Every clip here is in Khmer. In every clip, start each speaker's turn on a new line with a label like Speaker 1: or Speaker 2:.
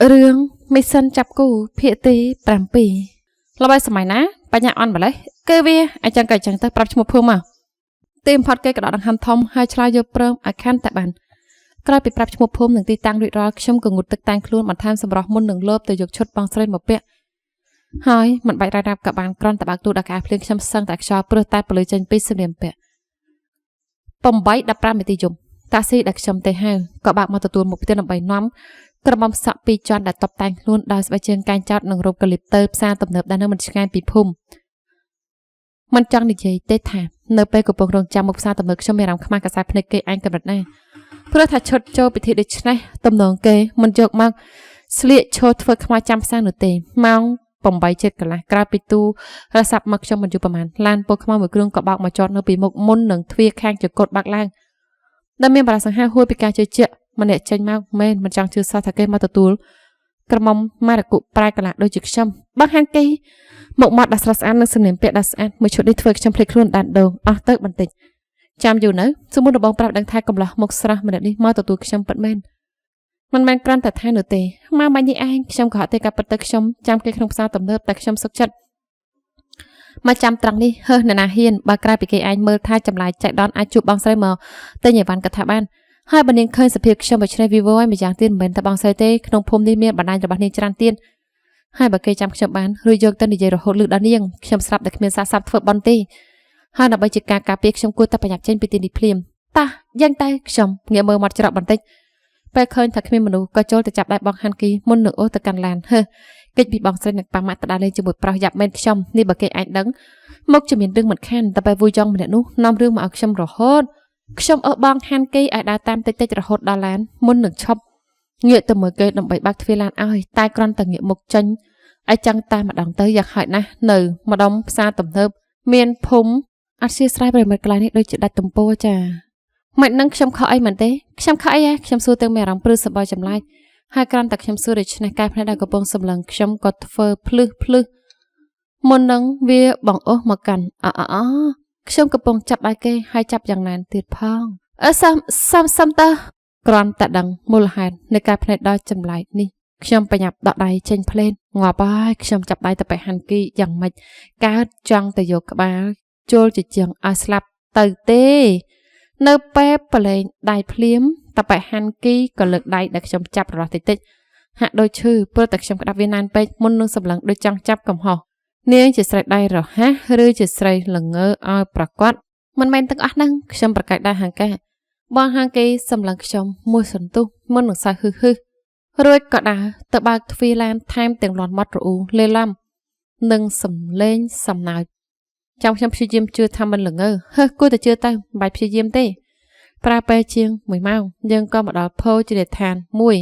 Speaker 1: រឿងមីសិនចាប់គូភាគទី7ល្បីសម័យណាបញ្ញាអន់ម្លេះគឺវាអញ្ចឹងក៏អញ្ចឹងទៅប្រាប់ឈ្មោះភូមិមកទីបំផុតគេក៏ដកដង្ហើមធំហើយឆ្លើយយកព្រមឲ្យខាន់តែបានក្រោយពីប្រាប់ឈ្មោះភូមិនិងទីតាំងរួចរាល់ខ្ញុំក៏ងូតទឹកតែងខ្លួនបន្ថែមសម្រស់មុននឹងលើបទៅយកឈុតបងស្រីមកពាក់ហើយមិនបាច់រ៉ាប់ក៏បានគ្រាន់តែបើកទូដល់កែភ្លៀងខ្ញុំសឹងតែខ្យល់ព្រោះតែពលឺចេញពីសម្លៀកបំពាក់8:15នាទីយប់តាក់ស៊ីដែលខ្ញុំទេហៅក៏បើកមកទទួលមុខផ្ទះដើម្បីនាំក្រមុំសក់ពីរជាន់ដែលតបតែងខ្លួនដោយស្បែកជើងកែងចោតនិងរ៉ូបកលីបទៅផ្សារទំនើបដែលនៅមិនឆ្ងាយពីភូមិមិនចង់និយាយទេថានៅពេលកំពុងរងចាំមុខផ្សារទំនើបខ្ញុំមានអារម្មណ៍ខ្មាស់កសែភ្នែកគេឯងកម្រិតណាព្រោះថាឈុតចូលពិធីដូច្នេះទំនងគេមិនយកមកស្លៀកឈរធ្វើខ្មៅចាំផ្សារនោះទេម៉ោង8ជិតកន្លះក្រោយពីទូរស័ព្ទមកខ្ញុំមិនយូរប្រហែលឡានពលខ្មៅមួយគ្រឿងក៏បោកមកចតនៅពីមុខមុននឹងទ្វារខាងចកុដបាក់ឡើងដែលមានបារសង្ហាហួយពីការជឿជាក់ម្នាក់ចេញមកមែនមិនចង់ជឿសោះថាគេមកទទួលក្រមុំម៉ារគុប្រែកន្លះដូចជាខ្ញុំបង្ហាញគេមកមាត់ដ៏ស្រស់ស្អាតនិងសំនៀងពាក្យដ៏ស្អាតមួយឈុតនេះធ្វើខ្ញុំភ្លេចខ្លួនដានដងអស់ទៅបន្តិចចាំយូរនៅសមុនរបងប្រាប់ដឹងថាកំឡោះមុខស្រស់ម្នាក់នេះមកទទួលខ្ញុំពិតមែនមិនមែនគ្រាន់តែថានោះទេមកបាញ់នេះឯងខ្ញុំក៏ហត់ទេកាពិតទៅខ្ញុំចាំគេក្នុងផ្សារទំនើបតែខ្ញុំសុខចិត្តមកចាំត្រង់នេះហើសនរណាហ៊ានបើក្រៅពីគេឯងមើលថាចម្លែកចៃដន្យអាចជួបបងស្រីមកទិញអីវ៉ាន់ក៏ថាបានហើយបើនាងឃើញសភាពខ្ញុំដូច្នេះវីវយម្យ៉ាងទៀតមិនមែនតែបងស្រីទេក្នុងភូមិនេះមានបណ្ដាញរបស់នាងច្រើនទៀតហើយបើគេចាំខ្ញុំបានឬយកទៅនិយាយរហូតលឺដល់នាងខ្ញុំស្រាប់តែគ្មានសាស័ព្ទធ្វើបន់ទេហើយដើម្បីជាការការពារខ្ញុំគួរតែប្រញាប់ចេញពីទីនេះភ្លាមតាយ៉ាងតែខ្ញុំងាកមើលមាត់ច្រកបន្តិចពេលឃើញថាគ្មានមនុស្សក៏ចូលទៅចាប់ដៃបងហាន់គីមុននឹងអូសទៅកាន់ឡានហឺកិច្ចពីបងស្រីនិងប៉ាម៉ាក់ទៅដើរលេងជាមួយប្រុសយ៉ាប់មែនខ្ញុំនេះបើគេអាចដឹងមកជាមានរឿងមិនខានតែពេលវូយ៉ងម្នាក់នោះនាំរឿងមកឲ្យខ្ញុំរហូតខ្ញុំអើបងហាន់គេឲ្យដើរតាមតិចតិចរហូតដល់ឡានមុននឹងឈប់ងាកទៅមើលគេដើម្បីបើកទ្វារឡានឲ្យតែគ្រាន់តែងាកមុខចេញឲ្យចឹងតែម្ដងទៅយ៉ាងហោចណាស់នៅម្ដុំផ្សារទំនើបមានភូមិអត់ជាស្រ័យប្រិមិត្តកន្លែងនេះដូចជាដាច់ទំពោចាមិននឹងខ្ញុំខកអីមែនទេខ្ញុំខកអីហ៎ខ្ញុំសួរទាំងមានអារម្មណ៍ព្រឺសម្បល់ចម្លែកហើយគ្រាន់តែខ្ញុំសួរដូច្នេះកែភ្នែកដែលកំពុងសម្លឹងខ្ញុំក៏ធ្វើភ្លឹះភ្លឹះមុននឹងវាបងអូសមកកាន់អអអខ្ញុំកំពុងចាប់ដៃគេហើយចាប់យ៉ាងណែនទៀតផងអើសំសំសំតើគ្រាន់តែដឹងមូលហេតុនៃការភ្នែកដល់ចម្លែកនេះខ្ញុំប្រញាប់ដកដៃចេញភ្លេនងាប់ហើយខ្ញុំចាប់ដៃទៅបេហាន់គីយ៉ាងម៉េចកើតចង់ទៅយកក្បាលចូលជាជាងឲ្យស្លាប់ទៅទេនៅពេលប្រឡែងដៃភ្លាមតបេហាន់គីក៏លើកដៃដែលខ្ញុំចាប់រលាស់តិចតិចហាក់ដូចឈឺព្រោះតែខ្ញុំក្តាប់វាណែនពេកមុននឹងសម្លឹងដូចចង់ចាប់កំហុសនាងជាស្រីដៃរហ័សឬជាស្រីល្ងើឲ្យប្រកាសមិនមែនទាំងអស់ហ្នឹងខ្ញុំប្រកាសដែរហាងកែបងហាងគេសម្លឹងខ្ញុំមួយសន្ទុះមុននឹងសើហឺហឺរួចក៏ដើរទៅបើកទ្វារឡានថែមទាំងលាន់មាត់រអ៊ូលេឡំនិងសំលេងសំណើចចាំខ្ញុំព្យាយាមជឿថាមិនល្ងើហឺគួរតែជឿទៅមិនបាច់ព្យាយាមទេប្រើពេលជាង1ម៉ោងយើងក៏មកដល់ភោជនីយដ្ឋានមួយ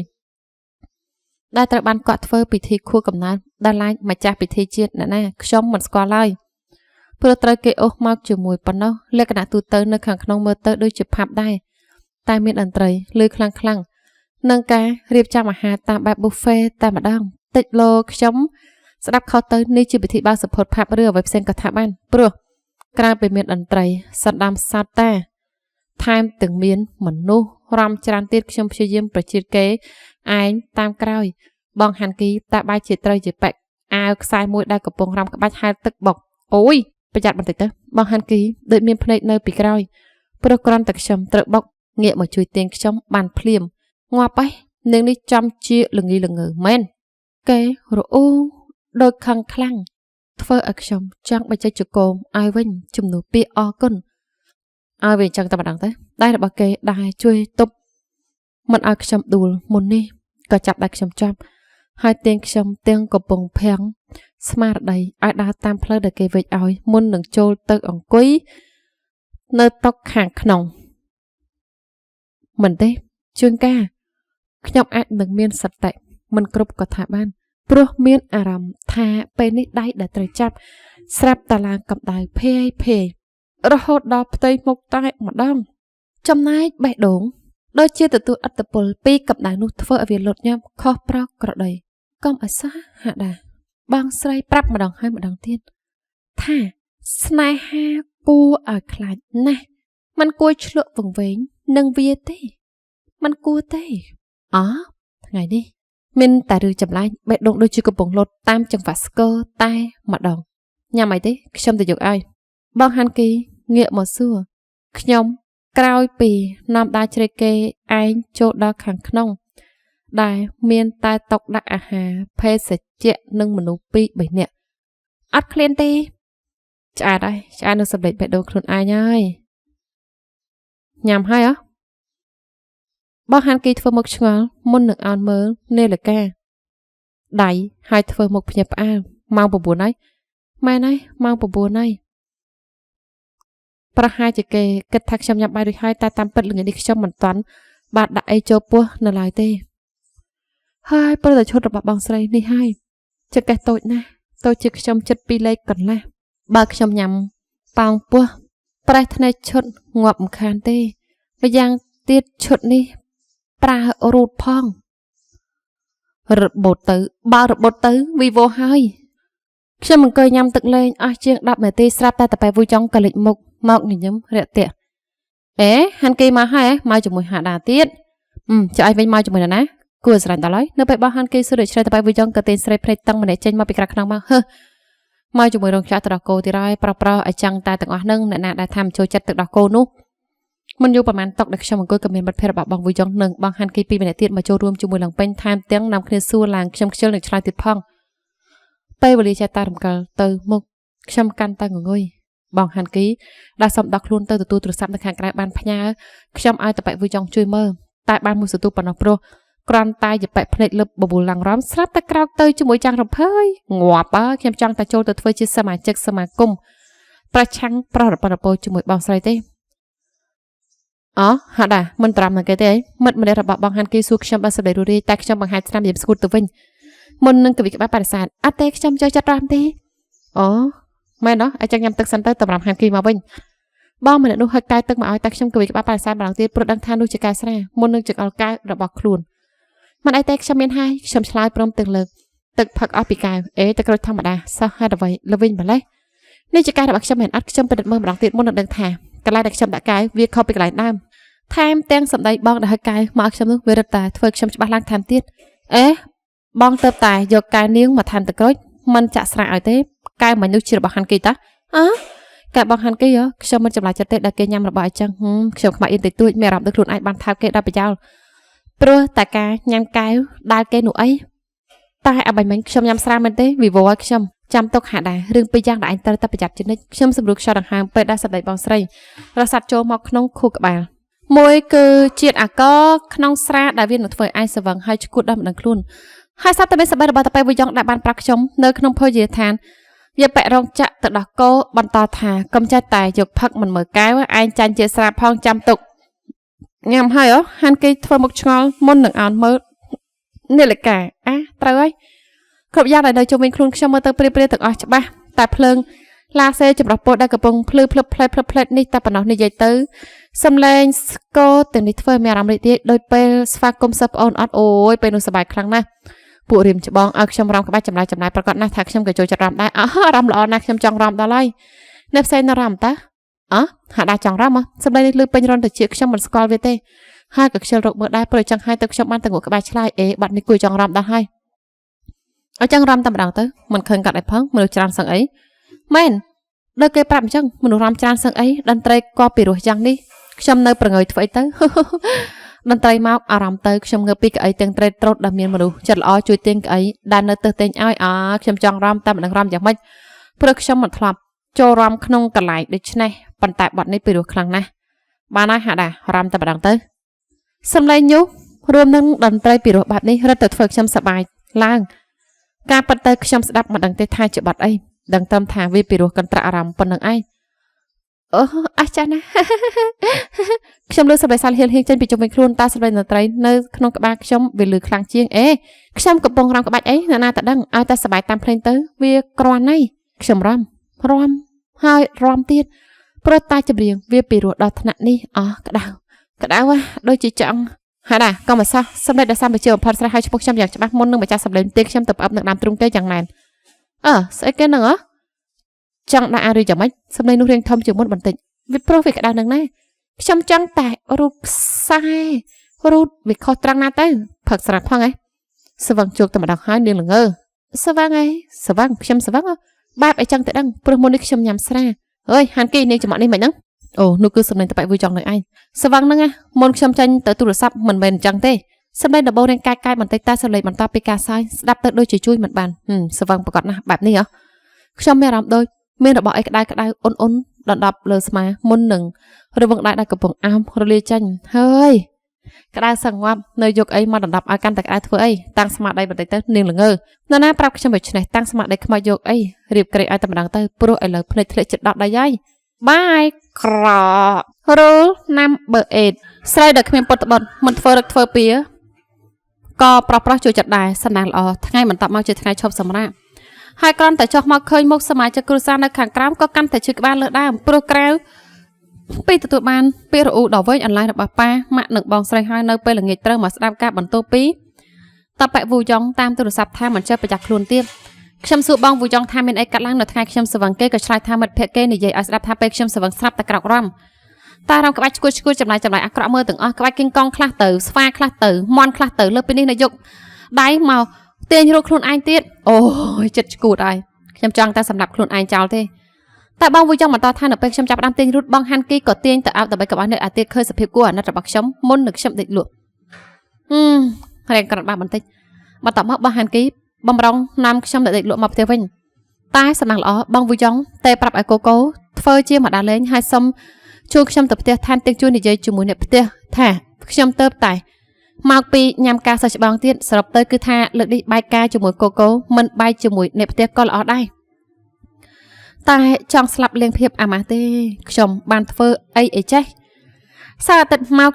Speaker 1: ដែលត្រូវបានកក់ធ្វើពិធីខួបកំណើតដល់ឡាញម្ចាស់ពិធីជាតិអ្នកណាខ្ញុំមិនស្គាល់ឡើយព្រោះត្រូវគេអូសមកជាមួយប៉ុណ្ណោះលក្ខណៈទូទៅនៅខាងក្នុងមើលទៅដូចជាផាប់ដែរតែមានតន្ត្រីឮខ្លាំងខ្លាំងនឹងការរៀបចំអាហារតាមបែប buffet តែម្ដងតិចលោខ្ញុំស្ដាប់ខុសទៅនេះជាពិធីបើកសម្ពោធផាប់ឬអ្វីផ្សេងក៏ថាបានព្រោះក្រៅពីមានតន្ត្រីសណ្ដាំសត្វតាថែមទាំងមានមនុស្សរំច្រើនទៀតខ្ញុំព្យាយាមប្រជិតគេឯងតាមក្រោយបងហាន់គីតែបែរជាត្រូវជាប៉ែកអាវខ្សែមួយដែលកំពុងរំក្បាច់ហែលទឹកបុកអូយប្រយ័ត្នបន្តិចទៅបងហាន់គីដូចមានភ្នែកនៅពីក្រោយព្រោះគ្រាន់តែខ្ញុំត្រូវបុកងាកមកជួយទាញខ្ញុំបានភ្លាមងាប់ហ៎នាងនេះចំជាល្ងីល្ងើមែនគេរអ៊ូដូចខឹងខ្លាំងធ្វើឲ្យខ្ញុំចង់បញ្ចេញចកោមឲ្យវិញជំនួសពាក្យអរគុណឲ្យវាអញ្ចឹងតែម្ដងទៅដៃរបស់គេដែរជួយទប់មិនឲ្យខ្ញុំដួលមុននេះក៏ចាប់ដៃខ្ញុំចាប់ហើយទាញខ្ញុំទាំងកំពុងភាំងស្មារតីឲ្យដើរតាមផ្លូវដែលគេវេចឲ្យមុននឹងចូលទៅអង្គុយនៅតុខាងក្នុងមិនទេជួនកាលខ្ញុំអាចនឹងមានសតិមិនគ្រប់ក៏ថាបានព្រោះមានអារម្មណ៍ថាពេលនេះដៃដែលត្រូវចាប់ស្រាប់តែឡើងកម្ដៅភេយភេយរហូតដល់ផ្ទៃមុខតែម្ដងចំណែកបេះដូងដូចជាទទួលឥទ្ធិពលពីកម្ដៅនោះធ្វើឲ្យវាលុតញាប់ខុសប្រក្រតីកុំឲ្យសោះហាក់ដែរបងស្រីប្រាប់ម្ដងហើយម្ដងទៀតថាស្នេហាគួរឲ្យខ្លាចណាស់มันគួរឆ្លក់វង្វេងនឹងវាទេมันគួរទេអថ្ងៃនេះ មានតែរឿងចម្លែកបេះដូងដូចជាកំពុងលោតតាមចង្វាក់ស្គរតែម្ដងញ៉ាំអីទេខ្ញុំទៅយកឲ្យបងហាន់គីងាកមកសួរខ្ញុំក្រោយពីនាំដើរជ្រែកគេឯងចូលដល់ខាងក្នុងដែលមានតែតុដាក់អាហារភេសជ្ជៈនិងមនុស្ស2 3នាក់អត់ឃ្លានទេឆ្អែតហើយឆ្អែតនឹងសម្លេចបេះដូងខ្លួនឯងហើយញ៉ាំហើយហ៎បងហាន់គីធ្វើមុខឆ្ងល់មុននឹងអោនមើលនាឡិកាដៃហើយធ្វើមុខភ្ញាក់ផ្អើលម៉ោង9ហើយម៉ែនហើយម៉ោង9ហើយប្រហែលជាគេគិតថាខ្ញុំញ៉ាំបាយរួចហើយតែតាមពិតល្ងាចនេះខ្ញុំមិនទាន់បានដាក់អីចូលពោះនៅឡើយទេហើយព្រោះតែឈុតរបស់បងស្រីនេះហើយចង្កេះតូចណាស់តូចជាខ្ញុំចិត្ត2លេខកន្លះបើខ្ញុំញ៉ាំប៉ោងពោះប្រេះធ្នេឈុតងាប់មិនខានទេម្យ៉ាងទៀតឈុតនេះប្រើរូតផងរបូតទៅបើរបូតទៅវីវ៉ូហើយខ្ញុំអង្គុយញ៉ាំទឹកលេងអស់ជាង10នាទីស្រាប់តែតប៉ែវចង់ក៏លេចមុខមកញញឹមរាក់ទាក់អេហាន់គេមកហើយមកជាមួយហាដាទៀតចុះឲ្យវិញមកជាមួយណាគួរស្រឡាញ់ដល់ហើយនៅពេលបោះហាន់គេសួរដូច្នេះតប៉ែវចង់ក៏ទាញស្រីភ្នែកតឹងម្នាក់ចេញមកពីក្រៅខ្នងមកហឺមកជាមួយរោងចក្រទឹកដោះគោទៀតហើយប្រុសប្រុសឲ្យចឹងតែទាំងអស់នឹងអ្នកណាដែលថាមិនចូលចិត្តទឹកដោះគោនោះមិនយូរប្រហែលតុកដែលខ្ញុំអង្គុយក៏មានមិត្តភ័ក្តិរបស់បងវចង់និងបងហាន់គេពីរម្នាក់ទៀតមកចូលរួមជាមួយឡើងពេញថែមទាំងនាំគ្នាសួរឡើងខ្ញុំខ្ជិលនឹងឆ្លើយទៀតផងពេលវេលាចេះតែរំកិលទៅមុខខ្ញុំកាន់តែងងុយបងហាន់គីដែលសុំដោះខ្លួនទៅទទួលទូរស័ព្ទនៅខាងក្រៅបានផ្ញើខ្ញុំឲ្យតប៉ែវចង់ជួយមើលតែបានមួយសន្ទុះប៉ុណ្ណោះព្រោះគ្រាន់តែយប៉ែភ្នែកលឹបបបួលឡើងរំស្រាប់តែក្រោកទៅជាមួយចាំងរំភើយងាប់អើខ្ញុំចង់តែចូលទៅធ្វើជាសមាជិកសមាគមប្រឆាំងប្ររពរពោជាមួយបងស្រីទេអោះហាដាមិនត្រាំនឹងគេទេមិត្តម្នាក់របស់បងហាន់គីសួរខ្ញុំដល់សម្ដីរួរាយតែខ្ញុំបង្ហាញស្នាមញញឹមស្ងួតទៅវិញមុននឹងកវិក្បាលបដិសេធអត់ទេខ្ញុំចូលចិត្តរាំទេអូមែនណោះឲ្យចឹងញ៉ាំទឹកសិនទៅតម្រាំហាន់គីមកវិញបងម្នាក់នោះហុចកែវទឹកមកឲ្យតែខ្ញុំកវិក្បាលបដិសេធម្ដងទៀតព្រោះដឹងថានោះជាកែវស្រាមុននឹងចង្អុលកែវរបស់ខ្លួនមិនអីទេខ្ញុំមានហើយខ្ញុំឆ្លើយព្រមទាំងលើកទឹកផឹកអស់ពីកែវអេទឹកក្រូចធម្មតាសោះហេតុអ្វីល្វិញម្លេះនេះជាកែវរបស់ខ្ញុំមិនអត់ខ្ញុំពិនិត្យមើលម្ដងទៀតមុននឹងដឹងថាកន្លែងដែលខ្ញុំដាក់កែវវាខុសពីកន្លែងដើមថែមទាំងសម្ដីបងដែលហុចកែវមកឲ្យខ្ញុំនោះវារឹតតែធ្វើខ្ញុំច្បាស់ឡើងថែមទៀតអេបងទៅតែយកកែវនាងមកថែមទឹកក្រូចមិនចាក់ស្រាឲ្យទេកែវមិញនោះជារបស់ហាន់គីតាអើកែវបងហាន់គីហ៎ខ្ញុំមិនចម្លែកចិត្តទេដែលគេញ៉ាំរបស់អញ្ចឹងខ្ញុំខ្មាស់អៀនតិចតួចមានអារម្មណ៍ដូចខ្លួនឯងបានថើបគេដល់ប្រយោលព្រោះតែការញ៉ាំកែវដែលគេនោះអីតែអបាញ់មិញខ្ញុំញ៉ាំស្រាមែនទេវីវឲ្យខ្ញុំចាំទុកហាដែររឿងពីរយ៉ាងដែលឯងត្រូវតែប្រយ័ត្នជានិច្ចខ្ញុំសម្រួលខ្យល់ដង្ហើមពេលដែលសម្ដីបងស្រីរសាត់ចូលមកក្នុងខួរក្បាលមួយគឺជាតិអាល់កុលក្នុងស្រាដែលវានឹងធ្វើឲ្យឯងស្វឹងហើយឈួតដល់មិនដឹងខ្លួនហើយសត្វតែមានសម្ដីរបស់តប៉ែវយ៉ងដែលបានប្រាប់ខ្ញុំនៅក្នុងភោជនីយដ្ឋានយកប៉ែរងចាក់ទៅដោះគោបន្តថាកុំចេះតែយកផឹកមិនមើលកែវឯងចាញ់ជាស្រាផងចាំទុកញ៉ាំហើយហ៎ហាន់គេធ្វើមុខឆ្ងល់មុននឹងអោនមើលនាឡិកាអាត្រូវហើយគ្រប់យ៉ាងដែលនៅជុំវិញខ្លួនខ្ញុំមើលទៅព្រាព្រាទាំងអស់ច្បាស់តែភ្លើងឡាសេចម្រុះពណ៌ដែលកំពុងភ្លឺភ្លឹបផ្លែផ្លឹបផ្លែនេះតែប៉ុណ្ណោះនិយាយទៅសំឡេងស្គរទាំងនេះធ្វើឲ្យមានអារម្មណ៍រីករាយដោយពេលស្វាគមន៍សិស្សប្អូនអត់អូយពេលនោះសប្បាយខ្លាំងណាស់ពួករៀមច្បងឲ្យខ្ញុំរំក្បាច់ចម្លែកចម្លែកប្រកាសណាស់ថាខ្ញុំក៏ចូលចិត្តរំដែរអើរំល្អណាស់ខ្ញុំចង់រំដល់ហើយនៅផ្សេងនៅរំតាអើហាដាចង់រំហ៎សម្លេងនេះលឺពេញរំទៅជាខ្ញុំមិនស្គាល់វាទេហើយក៏ខ្ជិលរកមើលដែរព្រោះចង់ឲ្យទៅខ្ញុំបានតែងក់ក្បាលឆ្លើយអេបាត់នេះគួយចង់រំដល់ហើយឲ្យចង់រំតែម្ដងទៅមិនឃើញកាត់អីផងមនុស្សច្រើនសឹងអីមែនដល់គេប្រាប់អញ្ចឹងមនុស្សរំច្រើនសឹងអីតន្ត្រីក៏ពីរោះយ៉ាងនេះខ្ញុំនៅប្រងើយធ្វើអីទៅតន្ត្រីមកអារម្មណ៍ទៅខ្ញុំងើបពីកៅអីទាំងត្រេតត្រោតដែលមានមនុស្សចិត្តល្អជួយទាញកៅអីដែលនៅទើសទាញឲ្យអើខ្ញុំចង់រំតែមិនដឹងរំយ៉ាងម៉េចព្រោះខ្ញុំមិនធ្លាប់ចូលរំក្នុងកន្លែងដូច្នេះប៉ុន្តែបទនេះពីរោះខ្លាំងណាស់បានហើយហាដារំតែម្ដងទៅសំឡេងញុះរួមនឹងតន្ត្រីពីរោះបែបនេះរត់ទៅធ្វើខ្ញុំសប្បាយឡើងការប៉ັດទៅខ្ញុំស្ដាប់មិនដឹងទេថាជាបទអីដឹងត្រឹមថាវាពីរោះកន្ត្រាក់អារម្មណ៍ប៉ុណ្្នឹងឯងអូអស្ចារ្យណាស់ខ្ញុំលើសម្លេងសាលហៀលហៀងចេញពីជុំវិញខ្លួនតាសម្លេងតន្ត្រីនៅក្នុងក្បាលខ្ញុំវាលឺខ្លាំងជាងអេខ្ញុំកំពុងរំក្បាច់អីអ្នកណាតដឹងឲ្យតែសប្បាយតាមភ្លេងទៅវាគ្រាន់ហើយខ្ញុំរំរំហើយរំទៀតព្រោះតែចម្រៀងវាពីរោះដល់ថ្នាក់នេះអស់ក្តៅក្តៅហ៎ដូចជាចង់ហាដាកុំអសោះសម្លេងដែលសម្បជាបំផុតស្រេះឲ្យឈ្មោះខ្ញុំយ៉ាងច្បាស់មុននឹងម្ចាស់សម្លេងទេខ្ញុំទៅផ្អឹបនឹងដើមទ្រូងគេយ៉ាងណែនអើស្អីគេហ្នឹងហ៎ចង់ដាក់អាឬយ៉ាងម៉េចសម្លេងនោះរៀងធំជាងមុនបន្តិចវាប្រុសវាក្តៅនឹងណាខ្ញុំចង់តែរូតខ្សែរូតវាខុសត្រង់ណាទៅផឹកស្រាប់ផងហ៎ ស្វឹងជោគតែម្ដងហើយនាងល្ងើស្វឹងឯងស្វឹងខ្ញុំស្វឹងបែបអីចឹងទៅដឹងព្រោះមុននេះខ្ញុំញ៉ាំស្រាអើយហាន់គីនាងចំអកនេះមិនហ្នឹងអូនោះគឺសំឡេងតប៉ែវយចង់នៅឯងស្វឹងហ្នឹងណាមុនខ្ញុំចាញ់ទៅទូរស័ព្ទមិនមែនអញ្ចឹងទេសម្លេងដំបូងរាងកាយកាយបន្តិចតែសម្លេងបន្តពីការសើចស្ដាប់ទៅដូចជាជួយមិនបានស្វឹងប្រកាសណាស់បែបនេះហ៎ខ្ញុំមានអារម្មណ៍ដូចមានរបស់អីក្តៅក្តៅអ៊ុនអ៊ុនដណ្ដប់លើស្មាមុននឹងរវឹងដៃដែលកំពុងអោមរលាយចេញហើយក្តៅសឹងងាប់នៅយកអីមកដណ្ដប់ឲ្យកាន់តែក្តៅធ្វើអីតាំងស្មារតីបន្តិចទៅនាងល្ងើនរណាប្រាប់ខ្ញុំដូច្នេះតាំងស្មារតីខ្មោចយកអីរៀបក្រេកឲ្យតែម្ដងទៅព្រោះឥឡូវភ្នែកធ្លាក់ចិត្តដល់ដៃហើយបាយក្ររល number 8ស្រីដែលគ្មានពុតត្បុតមិនធ្វើរឹកធ្វើពៀក៏ប្រុសប្រុសជួយចិត្តដែរសំណាងល្អថ្ងៃបន្ទាប់មកជាថ្ងៃឈប់សម្រាកហើយគ្រាន់តែចុះមកឃើញមុខសមាជិកគ្រួសារនៅខាងក្រោមក៏កាន់តែឈឺក្បាលលើដើមព្រោះក្រៅពីទទួលបានពាក្យរអ៊ូដ៏វែងអន្លាយរបស់ប៉ាម៉ាក់និងបងស្រីហើយនៅពេលល្ងាចត្រូវមកស្ដាប់ការបន្ទោពីតប៉ែវូយ៉ងតាមទូរស័ព្ទថាមិនចេះប្រយ័ត្នខ្លួនទៀតខ្ញុំសួរបងវូយ៉ងថាមានអីកាត់ឡើងនៅថ្ងៃខ្ញុំស្វឹងគេក៏ឆ្លើយថាមិត្តភក្តិគេនិយាយឲ្យស្ដាប់ថាពេលខ្ញុំស្វឹងស្រាប់តែក្រោករំតែរំក្បាច់ឈួតឈួតចម្លែកចម្លែកអាក្រក់មើលទាំងអស់ក្បាច់គីងកងខ្លះទៅស្វាខ្លះទៅមន់ខ្លះទៅលើពីនេះនាយកដៃមកទាញរកខ្លួនឯងទៀតអូយចិត្តឈួតហើយខ្ញុំចង់តែសម្រាប់ខ្លួនឯងចោលទេតែបងវូយ៉ងបន្តថានៅពេលខ្ញុំចាប់ផ្ដើមទាញរូតបងហាន់គីក៏ទាញទៅអោបដើម្បីកុំឲ្យអ្នកអាទៀតឃើញសភាពគួរអាណិតរបស់ខ្ញុំមុននឹងខ្ញុំដេកលក់រាងក្រត់បាបន្តិចបន្ទាប់មកបងហាន់គីបំរុងនាំខ្ញុំទៅដេកលក់មកផ្ទះវិញតែសំណាងល្អបងវូយ៉ងតែប្រាប់ឲ្យកូកូធ្វើជាមកដើរលេងហើយសុំជួយខ្ញុំទៅផ្ទះថែមទាំងជួយនិយាយជាមួយអ្នកផ្ទះថាខ្ញុំទៅតែមកពីញ៉ាំការសោះច្បងទៀតសរុបទៅគឺថាលើកនេះបែកការជាមួយកូកូមិនបែកជាមួយអ្នកផ្ទះក៏ល្អដែរតែចង់ស្លាប់លៀងភាពអាម៉ាស់ទេខ្ញុំបានធ្វើអីអីចេះសៅរ៍អាទិត្យមក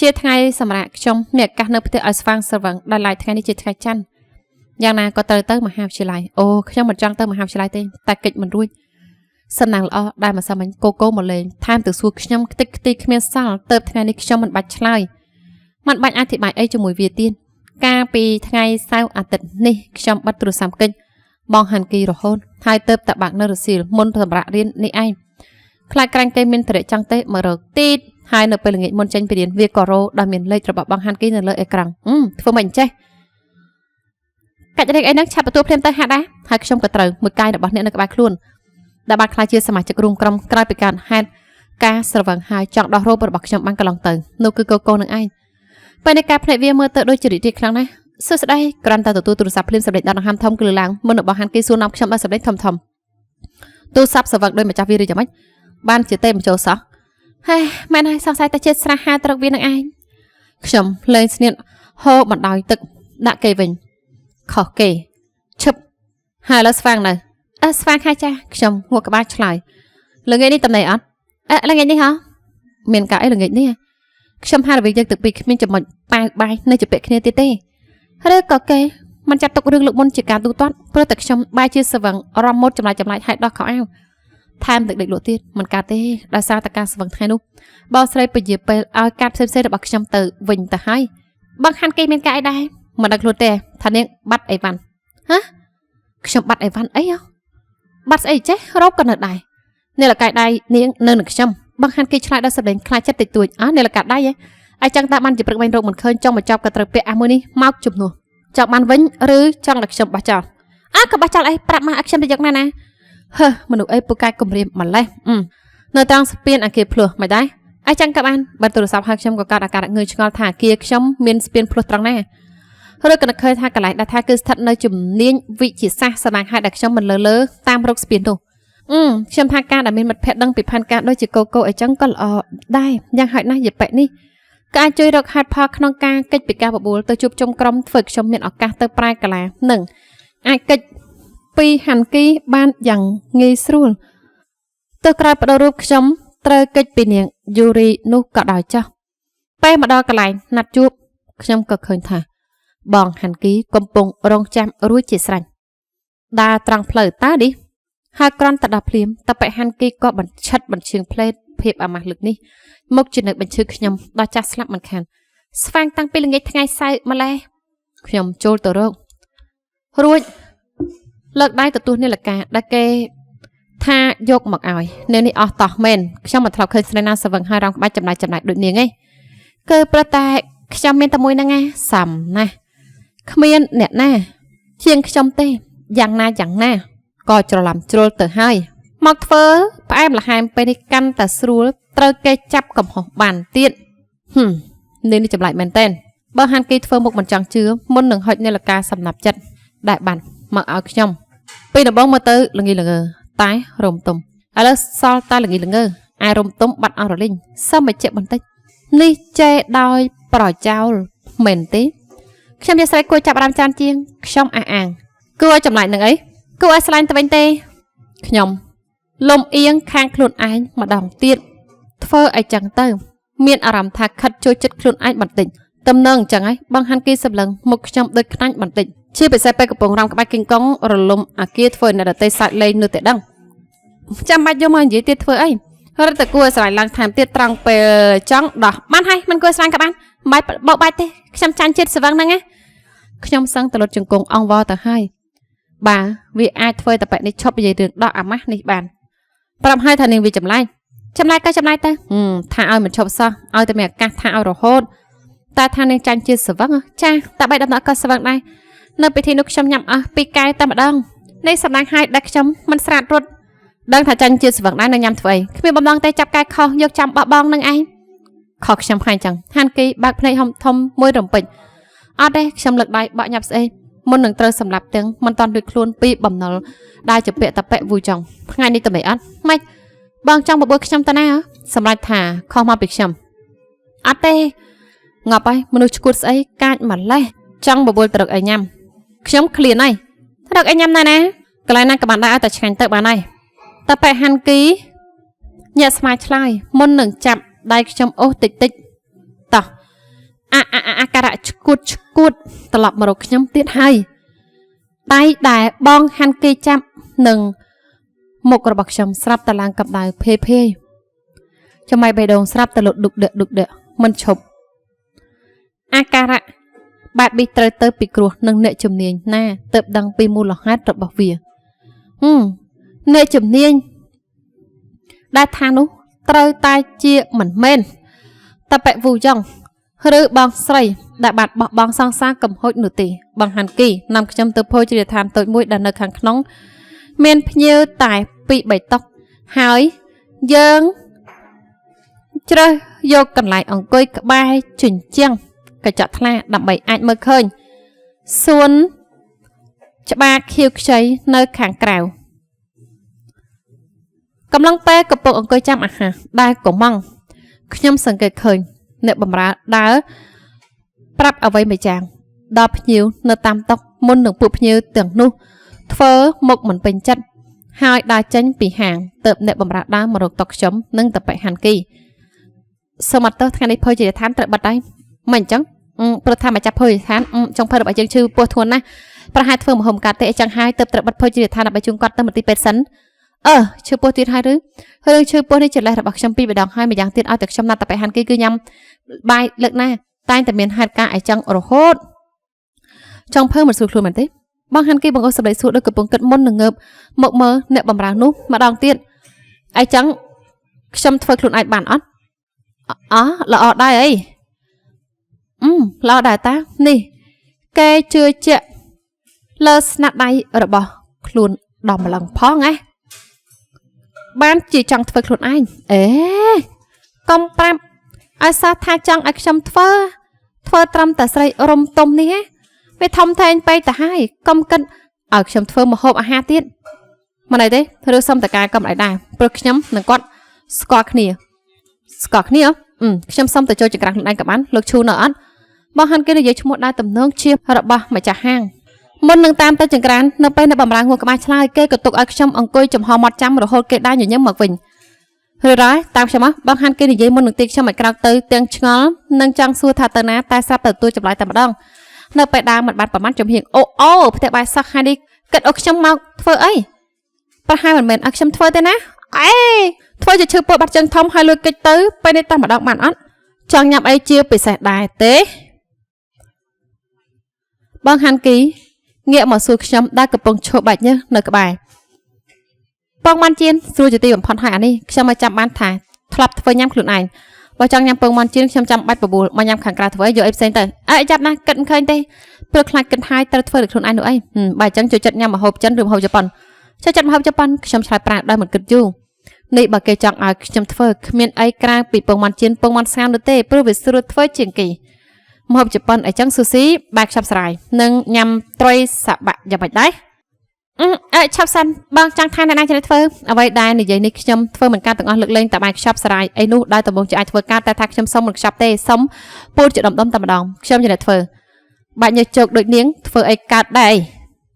Speaker 1: ជាថ្ងៃសម្រាប់ខ្ញុំមានឱកាសនៅផ្ទះឲ្យស្វាងស្រវឹងដល់ឡែកថ្ងៃនេះជាថ្ងៃច័ន្ទយ៉ាងណាក៏ត្រូវទៅមហាវិទ្យាល័យអូខ្ញុំមិនចង់ទៅមហាវិទ្យាល័យទេតែកិច្ចមិនរួចសំណាងល្អដែលម្សិលមិញកូកូមកលេងថែមទៅសួរខ្ញុំខ្ទេចខ្ទីគ្មានសល់ទៅថ្ងៃនេះខ្ញុំមិនបាច់ឆ្លើយមិនបាច់អធិប្បាយអីជាមួយវាទៀតកាលពីថ្ងៃសៅរ៍អាទិត្យនេះខ្ញុំបិទទូរស័ព្ទកិច្ចបងហាន់គីរហូតហើយទៅតែបាក់នៅរសៀលមុនសម្រាប់រៀននេះឯងខ្លាចក្រាញ់គេមានត្រេកចង់ទេមករកទីតហើយនៅពេលល្ងាចមុនចេញពីរៀនវាក៏រោដោយមានលេខរបស់បងហាន់គីនៅលើអេក្រង់ធ្វើមិនចេះកាច់រែកអីហ្នឹងឆាប់ទទួលភ្លាមទៅហាក់ដែរហើយខ្ញុំក៏ត្រូវមួយកាយរបស់អ្នកនៅក្បែរខ្លួនដែលបានក្លាយជាសមាជិករួមក្រុមក្រោយពីការហេតុការស្រវឹងហើយចង់ដោះរោបរបស់ខ្ញុំបានកន្លងទៅនោះគឺកូកូនឹងឯងពេលនៃការភ្នែកវាមើលទៅដូចជារីករាយខ្លាំងណាស់សួស្តីគ្រាន់តែទទួលទូរស័ព្ទភ្លាមសម្លេងដណ្ដហាមធំគឺឡើងមុនរបស់ហាន់គេសួរនាំខ្ញុំដោយសម្លេងធំធំទូរស័ព្ទសវឹកដោយម្ចាស់វាឬយ៉ាងម៉េចបានជាទេមិនចូលសោះហេមែនហើយសង្ស័យតែជាតិស្រះហាត្រឹកវានឹងឯងខ្ញុំលែងស្នៀតហូរបណ្ដោយទឹកដាក់គេវិញខុសគេឈឹបហើយឥឡូវស្វាងនៅអើស្វាងហើយចាខ្ញុំងក់ក្បាលឆ្លើយល្ងាចនេះតំណែងអត់អើល្ងាចនេះហ៎មានការអីល្ងាចនេះខ្ញុំហារវិញយើងទឹកពីគ្មានចំណុចប៉ាវបាយនៅជាពាក់គ្នាទៀតទេឬក៏គេមិនចាត់ទុករឿងលើកមុនជាការទូទាត់ព្រោះតែខ្ញុំបែរជាស្វឹងរំមុតចម្លែកចម្លែកឲ្យដោះខោអាវថែមទឹកដេកលក់ទៀតមិនកើតទេដោយសារតែការស្វឹងថ្ងៃនោះបងស្រីពជាពេលឲ្យកាត់ផ្សេងៗរបស់ខ្ញុំទៅវិញទៅហើយបងហាន់គេមានការអីដែរមិនដឹងខ្លួនទេថានាងបាត់អីវ៉ាន់ហ៎ខ្ញុំបាត់អីវ៉ាន់អីហ៎បាត់ស្អីចេះរោបក៏នៅដែរនាឡិកាដៃនាងនៅនឹងខ្ញុំបងហាន់គេឆ្លើយដល់សម្លេងខ្លាចចិត្តតិចតួចអើនាឡិកាដៃហ៎អីចឹងតើបានជាព្រឹកវិញរោគមិនឃើញចង់មកចប់ក៏ត្រូវពាក់អាមួយនេះមកជំនួសចង់បានវិញឬចង់ឲ្យខ្ញុំបោះចោលអើក៏បោះចោលអីប្រាប់មកឲ្យខ្ញុំទៅយកណាណាហឺមនុស្សអីពូកែគំរាមម្លេះនៅត្រង់ស្ពានអាគារភ្លោះមិនដែរអីចឹងក៏បានបើទូរស័ព្ទឲ្យខ្ញុំក៏កើតអាការៈងឿឆ្ងល់ថាអាគារខ្ញុំមានស្ពានភ្លោះត្រង់ណាឬក៏នឹកឃើញថាកន្លែងដែលថាគឺស្ថិតនៅជំនាញវិទ្យាសាស្ត្រស្នាងហេតុដែលខ្ញុំមិនលើលើតាមរកស្ពាននោះខ្ញុំថាការដែលមានមិត្តភក្តិដឹងពីផែនការដូចជាកូកូអីចឹងក៏ល្អដែរយ៉ាងហោចណាស់យប៉ិនេះក៏អាចជួយរកហេតុផលក្នុងការកិច្ចពីការបបួលទៅជួបជុំក្រុមធ្វើខ្ញុំមានឱកាសទៅប្រែកាឡានិងអាចកិច្ចពីហាន់គីបានយ៉ាងងាយស្រួលទៅក្រោយបដូររូបខ្ញុំត្រូវកិច្ចពីនាងយូរីនោះក៏ដោយចោះពេលមកដល់កន្លែងណាត់ជួបខ្ញុំក៏ឃើញថាបងហាន់គីកំពុងរងចាំរួចជាស្រេចដើរត្រង់ផ្លូវតើនេះហើយគ្រាន់តែដល់ភ្លាមតប៉ិហាន់គីក៏បញ្ឆិតបញ្ឈៀងផ្លេតភាពអាម៉ាស់លើកនេះមកជានៅបញ្ឈឺខ្ញុំដល់ចាស់ស្លាប់មិនខានស្វាងតាំងពីល្ងាចថ្ងៃសៅរ៍ម្លេះខ្ញុំចូលទៅរករួចលើកដៃទទួលនាឡិកាដែលគេថាយកមកឲ្យនៅនេះអស់តោះមែនខ្ញុំមិនធ្លាប់ឃើញស្រីណាស្វឹងហើយរងក្បាច់ចម្លែកចម្លែកដូចនាងឯងគឺព្រោះតែខ្ញុំមានតែមួយហ្នឹងឯងសំណាស់ គ្មានអ្នកណា ជាងខ្ញុំទេយ៉ាងណាយ៉ាងណាក៏ច្រឡំជ្រុលទៅហើយមកធ្វើផ្អែមល្ហែមពេលនេះកាន់តែស្រួលត្រូវគេចាប់កំហុសបានទៀតហឹមនេះនេះចម្លែកមែនទែនបើហាន់គីធ្វើមុខមិនចង់ជឿមុននឹងហុចនាឡិកាសំណាប់ចិត្តដែលបានមកឲ្យខ្ញុំពីដំបូងមើលទៅល្ងីល្ងើតែរំទុំឥឡូវសល់តែល្ងីល្ងើឯរំទុំបាត់អស់រលីងសឹមឲ្យជាបន្តិចនេះចេដោយប្រចោលមែនទេខ្ញុំជាស្រីគួរចាប់អារម្មណ៍ច្រើនជាងខ្ញុំអះអាងគួរឲ្យចម្លែកនឹងអីគួរឲ្យស្លាញ់ទៅវិញទេខ្ញុំលំអៀងខាងខ្លួនឯងម្ដងទៀតធ្វើឲ្យចឹងទៅមានអារម្មណ៍ថាខិតជួយចិត្តខ្លួនឯងបន្តិចតំណឹងអញ្ចឹងហើយបងហាន់គីសម្លឹងមុខខ្ញុំដូចខ្នាញ់បន្តិចជាពិសេសពេលកំពុងរំក្បាច់គីងកងរលំអាគារធ្វើអ្នកដទៃសើចលេងនោះតែដឹងចាំបាច់យកមកនិយាយទៀតធ្វើអីរត់តែគួរឲ្យស្រឡាញ់ឡើងថែមទៀតត្រង់ពេលចង់ដោះបានហើយមិនគួរស្រឡាញ់ក៏បានមិនបាច់បោកបាច់ទេខ្ញុំចាញ់ជាតិស្វឹងហ្នឹងណាខ្ញុំសឹងតលុតជង្គង់អង្វរទៅហើយបាទវាអាចធ្វើតែបែបនេះឈប់និយាយរឿងដោះអាម៉ាស់នេះបានប្រាប់ឲ្យថានាងវាចម្លែកចម្លែកក៏ចម្លែកទៅថាឲ្យមិនឈប់សោះឲ្យតែមានឱកាសថាឲ្យរហូតតែថានាងចាញ់ជាតិស្វឹងចាតែបីដំណក់ក៏ស្វឹងដែរនៅពិធីនោះខ្ញុំញ៉ាំអស់ពីរកែវតែម្ដងនេះសម្ដាងឲ្យដែលខ្ញុំមិនស្រាតរត់ដឹងថាចាញ់ជាតិស្វឹងដែរនៅញ៉ាំធ្វើអីគ្មានបំណងទេចាប់កែខុសយកចាំបោះបងនឹងឯងខុសខ្ញុំហើយចឹងហាន់គីបើកភ្នែកហំធំមួយរំពេចអត់ទេខ្ញុំលើកដៃបាក់ញាប់ស្អីមុននឹងត្រូវសម្លាប់ទាំងមិនតាន់រួចខ្លួនពីបំណុលដែលជាពាក់តប៉ែវូចង់ថ្ងៃនេះទៅមិនអត់ម៉េចបងចង់បបួលខ្ញុំទៅណាសម្រាប់ថាខុសមកពីខ្ញុំអត់ទេងាប់ហើយមនុស្សឈួតស្អីកាចម្លេះចង់បបួលទៅរកអីញ៉ាំខ្ញុំឃ្លានហើយរកអីញ៉ាំណាណាកន្លែងណាក៏បានដែរឲ្យតែឆ្ងាញ់ទៅបានហើយតប៉ែហាន់គីញាក់ស្មាឆ្លើយមុននឹងចាប់ដៃខ្ញុំអូសតិចតិចតោះអាអាការៈឈួតឈួតត្រឡប់មករកខ្ញុំទៀតហើយដៃដែលបងហាន់គីចាប់នឹងមុខរបស់ខ្ញុំស្រាប់តែឡើងកម្ដៅភេភេចំណែកបេះដូងស្រាប់តែលុតឌុកដឹកឌុកដឹកមិនឈប់អាការៈបែបនេះត្រូវទៅពិគ្រោះនឹងអ្នកជំនាញណាទើបដឹងពីមូលហេតុរបស់វាអ្នកជំនាញដែលថានោះត្រូវតែជាមិនមែនតប៉ែវូយ៉ងឬបងស្រីដែលបានបោះបង់សង្សារកំហុចនោះទេបងហាន់គីនាំខ្ញុំទៅភោជនីយដ្ឋានតូចមួយដែលនៅខាងក្នុងមានភ្ញៀវតែពីរបីតុហើយយើងជ្រើសយកកន្លែងអង្គុយក្បែរជញ្ជាំងកញ្ចក់ថ្លាដើម្បីអាចមើលឃើញសួនច្បារខៀវខ្ចីនៅខាងក្រៅកំឡុងពេលកំពុងអង្គុយចាំអាហារដែលកុម៉ងខ្ញុំសង្កេតឃើញអ្នកបម្រើដើរប្រាប់អ្វីមួយយ៉ាងដល់ភ្ញៀវនៅតាមតុមុននឹងពួកភ្ញៀវទាំងនោះធ្វើមុខមិនពេញចិត្តហើយដើរចេញពីហាងទៅអ្នកបម្រើដើរមករកតុខ្ញុំនិងតប៉ែហាន់គីសូមអត់ទោសថ្ងៃនេះភោជនីយដ្ឋានត្រូវបិទហើយមិនអញ្ចឹងព្រោះថាម្ចាស់ភោជនីយដ្ឋានចុងភៅរបស់យើងឈឺពោះធ្ងន់ណាស់ប្រហែលធ្វើមហុំកាត់ទេអញ្ចឹងហើយទៅត្រូវបិទភោជនីយដ្ឋានដើម្បីជូនគាត់ទៅមន្ទីរពេទ្យសិនឈឺពោះទៀតហើយឬរឿងឈឺពោះនេះជាលេសរបស់ខ្ញុំពីរម្ដងហើយម្យ៉ាងទៀតឲ្យតែខ្ញុំណាត់តប៉ែហាន់គីគឺញ៉ាំបាយលើកណាតែងតែមានហេតុការណ៍អីចឹងរហូតចុងភៅមិនស្រួលខ្លួនមែនទេបងហាន់គីបងអូសសម្លេងសួរដូចកំពុងគិតមុននឹងងើបមកមើលអ្នកបម្រើនោះម្ដងទៀតអីចឹងខ្ញុំធ្វើខ្លួនឯងបានអត់អល្អដែរអីល្អដែរតានេះគេជឿជាក់លើស្នាដៃរបស់ខ្លួនដល់ម្លឹងផងណាបានជាចង់ធ្វើខ្លួនឯងអេកុំប្រាប់ឲ្យសោះថាចង់ឲ្យខ្ញុំធ្វើត្រឹមតែស្រីរំទុំនេះណាវាធំធេងពេកទៅហើយកុំគិតឲ្យខ្ញុំធ្វើម្ហូបអាហារទៀតមិនអីទេឬសុំតកាក៏មិនអីដែរព្រោះខ្ញុំនិងគាត់ស្គាល់គ្នាខ្ញុំសុំទៅចូលចង្ក្រានខ្លួនឯងក៏បានលោកឈូនៅអត់បងហាន់គេនិយាយឈ្មោះដែរតំណងជារបស់ម្ចាស់ហាងមុននឹងតាមទៅចង្ក្រាននៅពេលនៅបំរើងួរក្បាលឆ្លើយគេក៏ទុកឲ្យខ្ញុំអង្គុយចំហមាត់ចាំរហូតគេដើរញញឹមមកវិញរឿយៗតាមខ្ញុំមកបងហាន់គេនិយាយមុននឹងទីខ្ញុំឲ្យក្រោកទៅទាំងឆ្ងល់និងចង់សួរថាទៅណាតែស្រាប់តែទទួលចម្លើយតែម្ដងនៅពេលដើរមិនបានប្រមាណចំហៀងអូផ្ទះបាយសោះហើយនេះគិតឲ្យខ្ញុំមកធ្វើអីប្រហែលមិនមែនឲ្យខ្ញុំធ្វើទេណាអេធ្វើជាឈឺពោះបាត់ជើងធំហើយលួចកិច្ចទៅពេលនេះតែម្ដងបានអត់ចង់ញ៉ាំអីជាពិសេសដែរទេបងហាន់គីងាកមកសួរខ្ញុំដែលកំពុងឈរបាច់ញើសនៅក្បែរបងបានជៀនស្រួលជាទីបំផុតហើយអានេះខ្ញុំមកចាំបានថាធ្លាប់ធ្វើញ៉ាំខ្លួនឯង បើចង់ញ៉ាំពងមាន់ចៀនខ្ញុំចាំបាច់បបួលមកញ៉ាំខាងក្រៅធ្វើអីយកអីផ្សេងទៅអើចាប់ណាស់គិតមិនឃើញទេព្រោះខ្លាចគិតហើយត្រូវធ្វើដោយខ្លួនឯងនោះអីបើអញ្ចឹងចូលចិត្តញ៉ាំម្ហូបចិនឬម្ហូបជប៉ុនចូលចិត្តម្ហូបជប៉ុនខ្ញុំឆ្លើយប្រាដោយមិនគិតយូរនេះបើគេចង់ឲ្យខ្ញុំធ្វើគ្មានអីក្រៅពីពងមាន់ចៀនពងមាន់ស្ងោរនោះទេព្រោះវាស្រួលធ្វើជាងគេម្ហូបជប៉ុនអីចឹងស៊ូស៊ីបែបខ្ចប់ស្រាយនិងញ៉ាំត្រីសបាក់យ៉ាងម៉េចដែរអឺឆាប់សិនបងចង់ថាអ្នកណាចេះធ្វើអ្វីដែលនិយាយនេះខ្ញុំធ្វើមិនកើតទាំងអស់លើកលែងតែបាយខ្ចប់ស្រាយអីនោះដែលដំបងជាអាចធ្វើកើតតែថាខ្ញុំសុំមិនខ្ចប់ទេសុំពូតជាដុំដុំតែម្ដងខ្ញុំចេះធ្វើបាច់ញើសជោគដូចនាងធ្វើអីកើតដែរ